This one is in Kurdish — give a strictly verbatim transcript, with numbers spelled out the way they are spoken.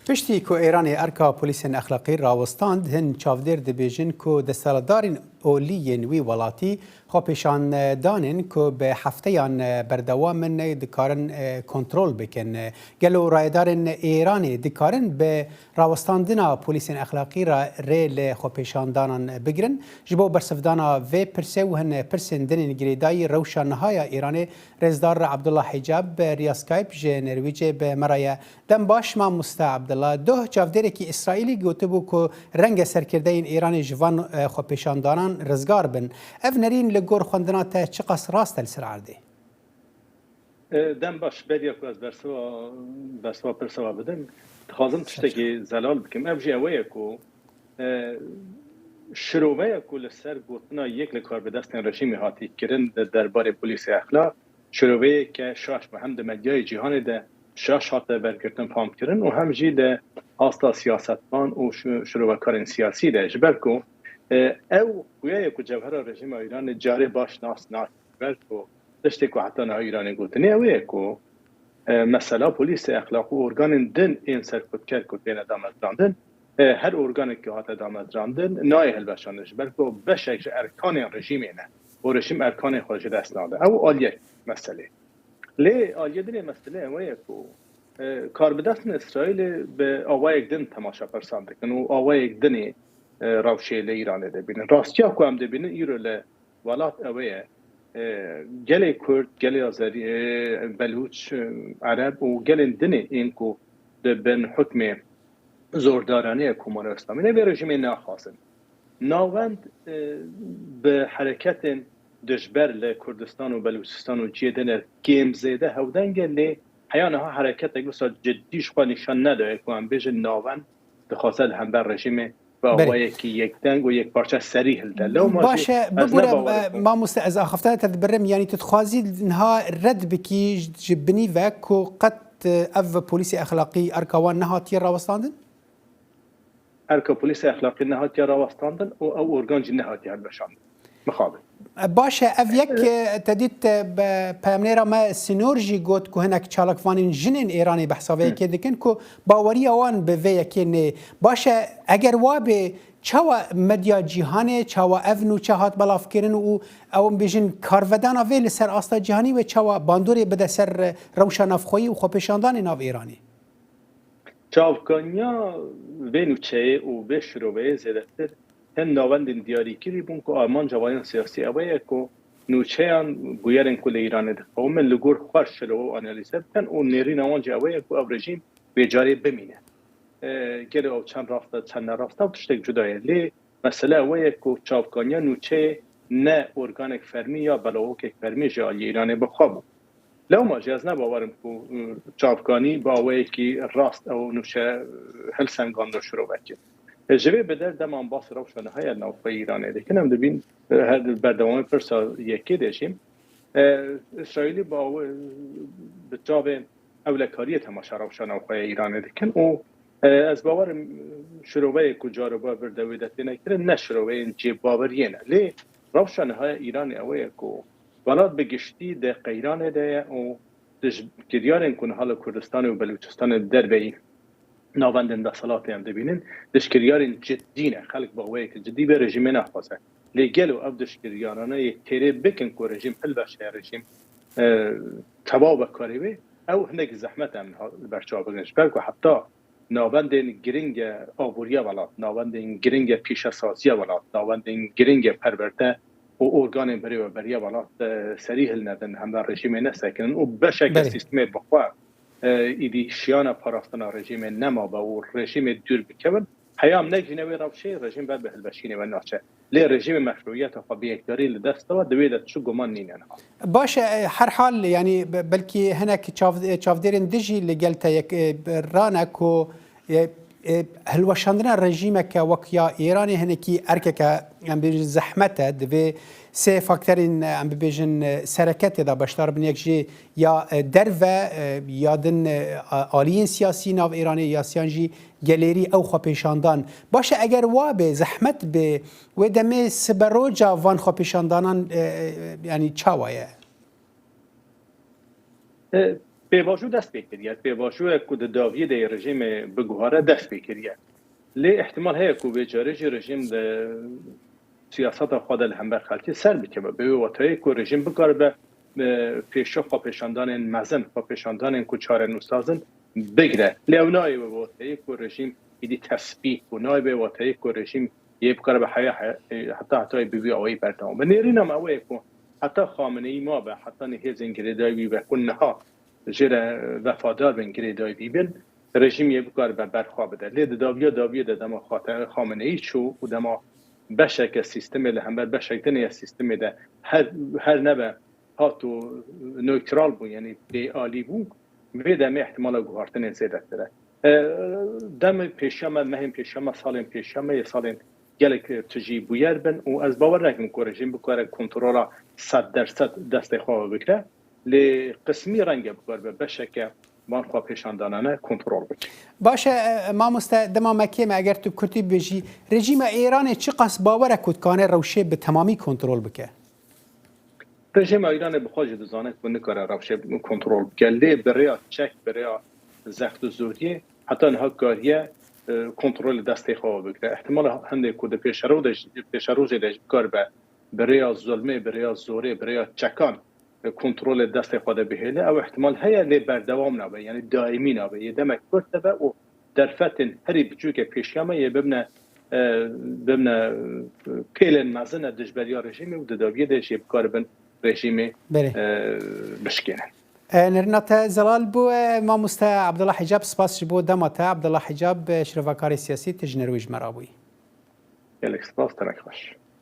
Piştî ku Îranê erka polîsên exlaqî rawistand, hin çavdêr dibêjin ku desthilatdarên olî yên wî welatî xwepêşandanên ku bi hefteyan berdewam in dikarin kontrol bikin. Gelo rayedarên Îranê dikarin bi rawestandina polîsên exlaqî re rê li xwepêşandanan bigirin? Ji bo bersivdana vê pirsê û hin pirsên din ên girêdayî, rewşa niha ya Îranê, rêzdar Abdullah Hicab bi riya Skype ji Norwêcê bi me re ye. Dem baş mamoste Abdullah. Doh çavdêrekî Îsraîlî gotibû ku reng e serkirdeyên Îranê ji van, e, xwepêşandanan rizgar bin. Ev nerîn li gor xwendina te çiqas rast e li ser erdê? E, dem baş, beriya ku ez bersiva, bersiva pirsa we bidim, dixwazim tiştekî zelal bikim. Ev jî ew ye ku, e, şiroveya ku li ser gotina yek li karbidestên rejîmê hatî kirin di derbarê polîsê exlaq, şiroveyeke şaş bû. Hem di medyayê cîhanê de şaş hate bergirtin, famkirin û hem jî li asta siyasetvan û şi-, şirovekarên siyasî de. Ji ber ku, e, ew xuya ye ku cewhera rejîma Îranê carê baş nas nake. Ji ber ku tiştê ku heta niha Îranê gotinê ew ye ku, e, mesela polîsê exlaq û organên din ên serkutker ku têne damezrandin, e, her organek ku hate damezrandin nayê hilweşandin. Ji ber ku beşek ji erkanên rejîmê ne û rejîm erkanên xwe ji dest nade. Ew aliyek meselê. Lê aliyê din ê meselê ew ye ku, e, karbidestên Îsraîlê bi awayek din temaşepersan dikin û awayek din ê, e, rewşê li Îranê dibînin. Rastiya ku em dibînin îro li welat ew ê ye. E, gelê Kurd, gelê Azerî, e, Belûç, e, Ereb û gelên dinê ên ku di bin hukmê zordaranê ye Komara Îslamî ne, vê rejîmê naxwazin. Navend, e, bi hereketên dijber li Kurdistan û Belûçistan û cihê din re kêm zêde hewdeng e, lê heya niha hereketek wisa cidî ji xwe nîşan nedaye ku em bêjin navend dixwaze li hember rejîmê bi Belê. awayekî yekdeng û yekparçe serî hilde. Lewma jî Baş e, ez ne bibûre, bawer e, im ku mamoste, ez axiftina te dibirim, yanî tu dixwazî niha red bikî ji binî ve ku qet, e, ev polîsê exlaqî erka wan nehatiye rawestandin? Erka polîsê exlaqî nehatiye rawestandin û ew organ jî nehatiye hilweşandin. Mixabin. Baş e, ev yek, e, te dît, e, be-, peyamnêra me Sinor jî got ku hinek çalakvanên jinên Êranê behsa vê Hı. yekê dikin ku baweriya wan bi vê yekê nê. Baş e, eger wa bê, çawa medya cîhanê, çawa ev nûçe hat belavkirin û ew em bêjin karvedana vê li ser asta cîhanî wê çawa bandorê bide ser, e, rewşa navxweyî û xwepêşandanê nav Êranê? Çavkaniya vê nûçeyê û vê şiroveyê zêdetir hin navendên diyarîkirî bûn ku armanca wan ya siyasî ew ye ku nûçeyan bûyerên ku li Îranê diqewimin li gor xwe şirove û analîze bikin û nêrîna wan jî ew ye ku ev rejîm vê carê bimîne. E, gelo ew çend rast e, çend ne rast e, ew tiştek cuda ye. Lê mesele ew ye ku çavkaniya nûçeyê ne organek fermî ya belavokek fermî ji aliyê Îranê bi xwe bû. Lewma jî ez ne bawer im ku, e, çavkanî bi awayekî rast ew nûçe, e, hilsengand û şirove kir. E, ji vê bi der dema em basî rewşa niha ya navxweyî Îranê dikin, em dibîn, e, her berdewamê pirsa yekê de jî, e, Îsraîlî bi awe-, bi çavê ewlekariyê temaşa rewşa navxwe ya Îranê dikin û, e, ez bawer im, şiroveyê ku caroba vir de wê de têne kirin, ne şiroveyên cêbaweriyê ne. Lê rewşa niha ya Îranê ew ye ku welat bi giştî di qeyranê de ye û di ji kiryarên ku niha li Kurdistanê û Belûçistanê derveyî navendên desthilatê em dibînin, di ji kiryarên cidî ne. Xelk bi awayeke cidî vê rejîmê naxwaze. Lê gelo ev di ji kiryarane yê têrê bikin ku rejîm hilweşe, rejîm, e, tevaw be karê wê, ew hinek zehmet em niha li ber çav bigirin. Ji ber ku heta navendên giring e aboriya welat, navendên giring e pîşesaziya welat, navendên giring e perwerde û organên birêveberiya welat, e, serî hilnedin, hember rejîmê nesekirin û beşeke Belê. sîstemê bi xwe, e, îdî şiyana parastina rejîmê nemabe û rejîmê dûr bikevin, heya em negihîne wê rewşê, rejîm ber bi hilweşînê ve naçe. Lê rejîmê meşrûiyeta xwe bi yekdarî li dest dawe, di wê de çi guman nîne niha. Baş e, herhal, yanî be-, belkî hinek çav-, çavdêrên dijî li gel te yek, e, rane ku, e, e, hilweşandina rejîmeke wek ya Îranê hinekî erkeke, em bibêjin, zehmet e. Divê sê fakterên, em bibêjin, e, sereke tê de beşdar bin, yek jî ya, e, derve, e, ya din, e, a-, aliyên siyasî nav Îranê, ya siyan jî gelêrî ew xwepêşandan. Baş e, eger wa bê, zehmet bê, wê demê siberoca van xwepêşandanan, e, e, yanî çawa ye? E, Pêvajo dest pê kiriye. Pêvajoyek ku di dawiyê de yê rejîmê biguhare dest pê kiriye. Lê ihtimal heye ku vê carê jî rejîm di siyaseta xwe de li hember xelkê ser bikeve. Bi wê watayê ku rejîm bikaribe, e, pêşiya xwepêşandanên mezin, xwepêşandanên ku çarenûsaz in, bigire. Lê ew nayê bi watayê ku rejîm êdî tesbîh û nayê bi watayê ku rejîm yê bikaribe heya he-, e, heta hetayê bi vî awayî berdewam be. Nêrîna me ew ye ku heta Xameneî mabe, heta nê hêzên girêdayî wî be ku niha jê re wefadar bin, girêdayî wî bin, rejîm yê bikaribe berxwe bide. Lê di dawiya dawiyê de dema Xate-, Xameneî çû û dema beşeke sîstemê li hember beşek din ya sîstemê de her, her nebe hat û newtral bû, yanî bêalî bû, vê demê ihtimala guhartinê zêdetir e. E, demê pêşiya me, mehên pêşiya me, salên pêşiya me yê salên gelek tijî bûyer bin û ez bawer nakim ku rejîm bikare kontrola sed dersed destê xwe bikire. Lê qismî renge bikaribe beşeke van xwepêşandanane kontrol bike. Baş e, e, mamoste, dema me kêm e, eger tu kurtî bibêjî, rejîma Êranê çiqas bawer e ku dikane rewşê bi temamî kontrol bike? Rejîma Îranê bi xwe jî dizane ku nikare rewşê kontrol bike. Lê bi rêya çek, bi rêya zext û zoriyê heta niha kariye, e, kontrolê destê xwe bigire. Îhtimala hindê ku di pêşerojê de jî, pêşerojê de jî bikaribe bi rêya zulmê, bi rêya zorê, bi rêya çekan, e, kontrolê destê xwe de bihêle, ew îhtimal heye, lê berdewam nabe, yanî daîmî nabe. Yê demek kurt dibe û derfetên herî biçûkê pêşiya me yê bibne, e, bibne, e, pêlên mezin e dijberiya rejîmê û di dawiyê de jî bikaribin rejîmê, Belê. e, bişkênin. E, nêrîna te zelal bû, e, mamoste Abdullah Hicab, spas ji bo dema te. Abdullah Hicab, e, şirovakarê siyasî, tu ji nerwê ji me re bûyî. Gelek spas, teneke xweş.